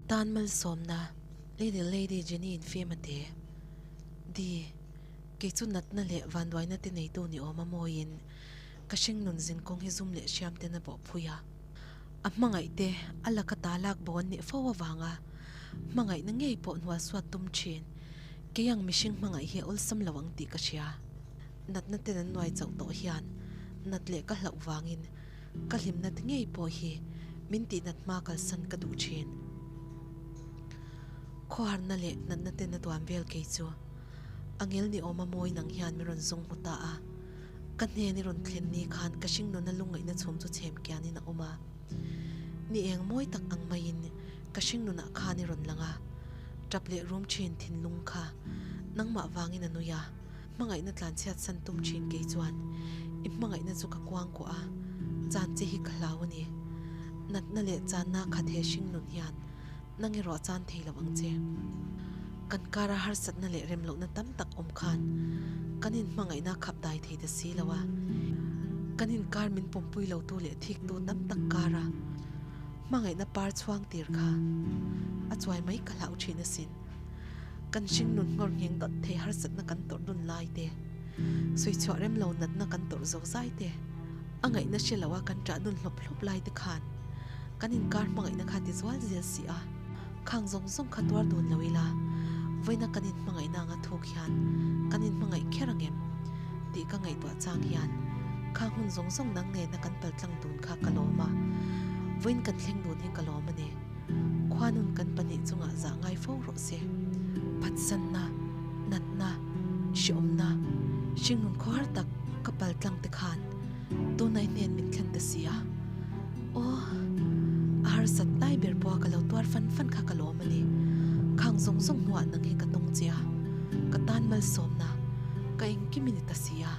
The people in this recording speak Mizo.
Tan malsawmna, Little Lady Jenny in fim a ti. Di, kei chu natna leh vanduaina te neitu ni awm a mawiin ka hringnun zinkawng hi zum leh hriam ten a bawh phui a. A hmangaih te a laka ta lak bo an nih fo avanga hmangaihna ngei pawh hnual suat tum thin. Kei ang mihring hmangaih hi a awlsam lo ang tih ka hria. Natna ten an nuai chauh tawh hian nat leh ka hlauh vangin Ka hlimna te ngei pawh hi min tihnat hma kalsan ka duh thin. Khawharna leh natna ten a duan vel kei chu a ngel ni awma mawi nang hian min rawn zawng hmu ta a. Ka hnen i rawn thlen ni khan ka hringnuna lungngaihna chhum chu chhem kianin a awm a. Ni eng mawi tak ang maiin ka hringnunah khan i rawn lang a. Tap leh rum thin thinlung kha nangmah vangin a nui a. Hmangaihna tlanchhiat san tum thin kei chuan i hmangaihna chu ka kuang kuah a, chan che hi ka hlau a ni. Natna leh channa khat he hring nun hian nang erawh chan thei lo ang che. Kan kara harsatna leh remlohna tam tak awm khan kan inhmangaihna khap dai thei ta si lo a, kan inkar min pawmpui lotu leh thiktu tam tak kara hmangaihna par chhuang tir kha a chuai mai ka hlau thin asin. Kan hringnun nghawr ngheng dawt thei harsatna kan tawrh dun lai te, sawichhuah rem lo natna kan tawrh zo zai te, a ngaihna hre loa kan ṭah dun hlawp hlawp lai te khan kan inkar hmangaihna kha ti zual zel si a, khang zawng zawng kha tuar dun lo ila, vawiina kan inhmangaihna anga thuk hian kan inhmangaih kher ang em? tih ka ngaihtuah chang hian khang hun zawng zawng nang nena kan paltlang dun kha ka lawm a, vawiin kan thleng dun hi ka lawm a ni. Khuanun kan pahnih chungah zah ngai fo rawh se. Phatsanna, natna, hriawmna, hringnun khawhar tak ka pal tlang te khan tunai hnen min thlen ta si a. Aw, a harsat lai ber pawha ka lo tuar fan fan kha ka lawm a ni. Khang zawng zawng hnuah nang hi ka tawng che a, ka tan malsawmna ka engkim i ni ta si a.